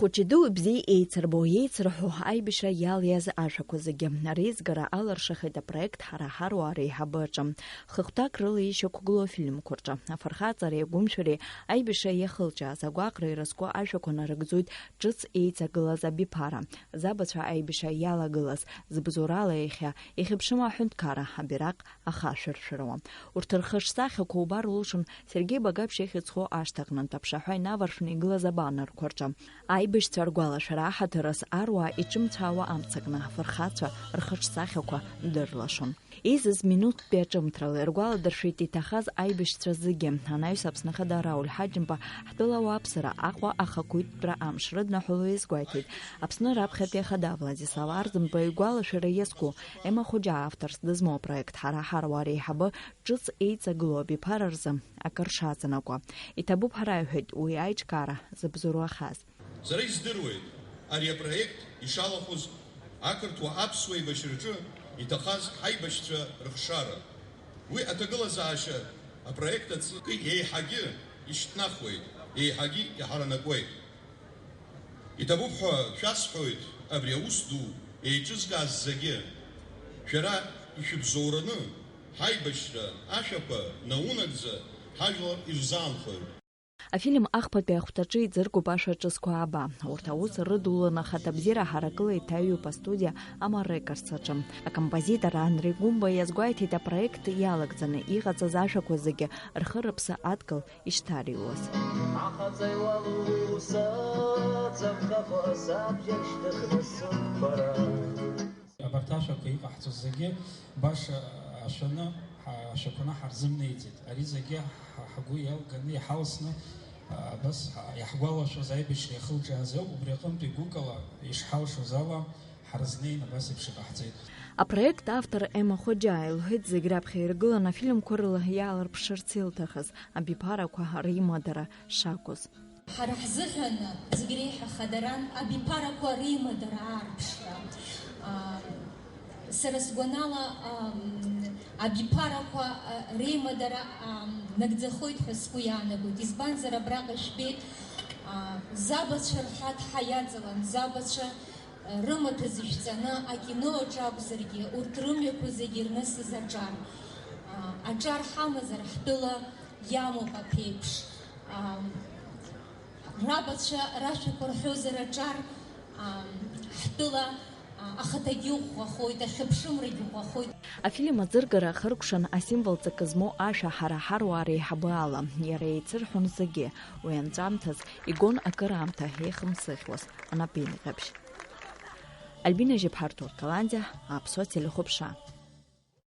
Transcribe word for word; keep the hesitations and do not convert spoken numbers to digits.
Хәыҷи-дуи бзиа еицырбо, еицырҳәо аибашьра иалиаз ашәақәа зегьы реизгара алыршахеит апроект Ҳара ҳаруаа реиҳабы аҿы. Хыхәҭак рыла ишьақәгылоу афильмқәа рҿы афырхаҵареи агәымшәареи аибашьра иахылҿиааз агәаҟра ирызку ашәақәа нарыгӡоит ҿыц еиҵагылаз абиԥара, забацәа аибашьра иалагылаз, зыбзоурала иахьа ихьыԥшым аҳәынҭқарра, абираҟ ахашәыршәыруа. Урҭ рхы шсахьақәа убар улшон Сергеи Багаԥшь ихьӡ зху ашҭаҟнынтә аԥшаҳәа инаваршәны игылаз абанерқәа рҿы. Аибашьцәа ргәалашәара аҳаҭырас аруаа иҿымцәаауа амца кны афырхацәа рхаҿсахьақәа дырлашон. Еизаз минуҭтәи аҿымҭрала иргәаладыршәеит иҭахаз аибашьцәа зегьы. Анаҩс Аԥсны Ахада Рауль Ҳаџьымба ҳтәыла ауааԥсыра Аҟәа ахақәиҭтәра амш рыднаҳәало иазгәеиҭеит. Аԥсны раԥхьатәи Ахада Владислав Арӡынба игәалашәара иазку Ема Хоџьаа авторс дызмоу апроект Ҳара ҳаруаа реиҳабы ҿыц еиҵагылоу абиԥара рзы акыр шаҵанакуа. Иҭабуп ҳара, иҳәеит уи аиҿкаара зыбзоуроу ахаз. Сара издыруеит ари апроект ишалахәыз ақырҭуа-аԥсуа еибашьраҿы иҭахаз ҳаибашьцәа рыхшара. Уи аҭагылазаашьа апроект аҿы еиҳагьы ишьҭнахуеит, еиҳагьы иҳаранакуеит. Иҭабуп ҳәа шәасҳәоит абри аус ду еиҿызкааз зегьы. Шәара ишәыбзоураны ҳаибашьра ашәақәа наунагӡа ҳажәлар ирзаанхоит. Афильм ахԥатәи ахәҭаҿы иӡыргоуп ашәа ҿыцқәа ааба. Урҭ аус рыдуланы ахаҭабзиара ҳаракыла иҭаҩуп астудиа Ама Рекордс аҿы. Акомпозитор Анри Гәымба иазгәеиҭеит апроект иалагӡаны иҟаҵаз ашәақәа зегьы рхы-рыԥсы адкыл ишьҭариуаз. Ахаҵаҩ уалоу уи усаҵәахкәа, саб иашьҭыхны сықәԥара. Абарҭ ашәақәа иҟаҳҵоз зегьы баша ашәаны, ҳа-, ашәақәаны ҳарзымнеиӡеит. Ари зегьы ҳа-, ҳгәы иалганы, иҳалсны, а, абас ҳа-, иаҳгәалашәоз аибашьра иахылҿиааз ауп. Убри аҟынтәи гәыкала, ишҳалшоз ала, ҳарызнеин абас еиԥш иҟаҳҵеит. Апроект автор Ема Хоџьаа илҳәеит зегь раԥхьа иргыланы афильмқәа рыла иаалырԥшырц илҭахыз абиԥарақәа реимадара шакәыз. Ҳара ҳзыҳәан зегь реиҳа хадаран абиԥарақәа реимадара аарԥшра. Аа, сара сгәанала, аа, абиԥарақәа, аа, реимадара, аа, нагӡахоит ҳәа сгәы иаанагоит. Избанзар, абраҟа ишәбеит, аа, забацәа рҳәаҭҳа иаҵалан, забацәа рымаҭәа зышәҵаны акино аҿы акәзаргьы, урҭ рымҩақәа зегьы ирнысыз аҿар. Аа, аҿар ҳамазар ҳтәыла иамоуп аԥеиԥш. Аа, рабацәа рашәақәа рҳәозар аҿар, аа, ҳтәыла, аа, ахаҭагьы ӷәӷәахоит, ахьыԥшымрагьы ӷәӷәахоит. Афильм аӡыргара ахыркәшан асимвол ҵакы змоу ашәа ҳара ҳаруаа реиҳабы ала. Иара еицырҳәон зегьы. Уи анҵәамҭаз игон акыраамҭа еихымсыӷьуаз анапеинҟьабжь. Альбина Жьаԥҳар, Ҭорқаланӡа, Аԥсуа телехәаԥшра.